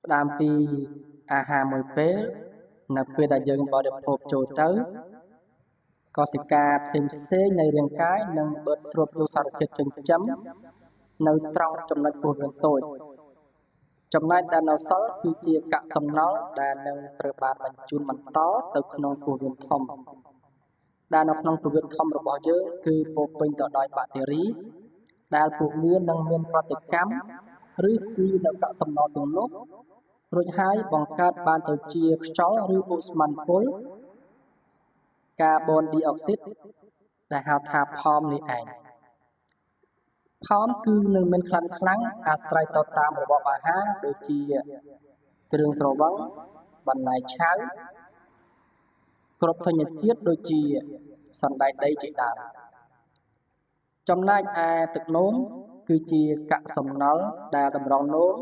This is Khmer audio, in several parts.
ផ្ដើមពីអាហារមួយពេលនៅពេលដែលយើងបរិភោគចូលទៅកោសិកាផ្សេងផ្សេងនៃរាងកាយនឹងបឺតស្រូបយកសារធាតុចិញ្ចឹមនៅត្រង់ចំណុចពោះវៀនតូចចំណែកដែលនៅសល់គឺជាកាកសំណល់ដែលនឹងត្រូវបានបញ្ជូនបន្តទៅក្នុងពោះវៀនធំដែលនៅក្នុងពោះវៀនធំរបស់យើងគឺពោរពេញទៅដោយបាក់តេរីដែលពួកវានឹងមានប្រតិកម្មឬស៊ីនៅកាកសំណល់ទាំងនោះរួចហើយបង្កើតបានទៅជាខ្យល់ឬឧស្ម័នពុលកាបូនឌីអុកស៊ីតដែលហៅថាផោមនេះឯងផោមគឺនឹងមានក្លិនខ្លាំងអាស្រ័យទៅតាមរបបអាហារដូចជាគ្រឿងស្រវឹងបន្លែឆៅគ្រប់ធញ្ញជាតិដូចជាសណ្តែកដីជាដើមចំណែកឯទឹកនោមគឺជាកាកសំណល់ដែលតម្រងនោម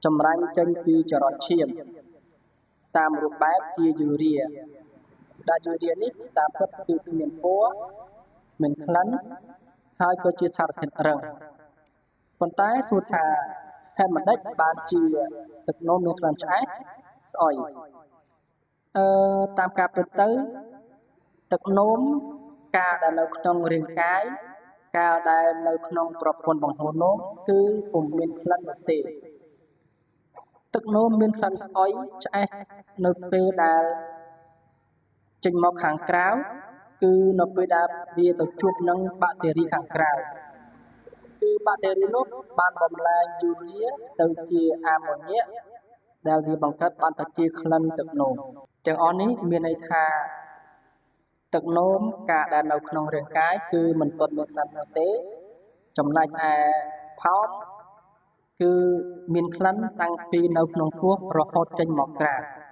ចម្រាញ់ចេញពីចរន្តឈាមតាមរូបបែបជាយូរាដែលយូរានេះតាមពិតគឺគ្មានពណ៌គ្មានក្លិនហើយក៏ជាសារធាតុរឹងប៉ុន្តែសួរថាហេតុម្ដេចបានជាទឹកនោមមានក្លិនឆ្អែតស្អុយតាមការពិតទៅទឹកនោមកាលដែលនៅក្នុងរាងកាយកាលដែលនៅក្នុងប្រព័ន្ធបង្ហូរនោមគឺពុំមានក្លិននោះទេទឹកនោមមានក្លិនស្អុយឆ្អេះនៅពេលដែលចេញមកខាងក្រៅគឺនៅពេលដែលវាទៅជួបនឹងបាក់តេរីខាងក្រៅគឺបាក់តេរីនោះបានបំលែងយូរាទៅជាអាម៉ូញ៉ាដែលវាបង្កើតបានទៅជាក្លិនទឹកនោមទាំងអស់នេះមានន័យថាទឹកនោមការដែលនៅក្នុងរាងកាយគឺមិនទាន់មានក្លិននោះទេចំណែកឯផោមគឺមានក្លិនតាំងពីនៅក្នុងពោះរហូតចេញមកក្រៅ។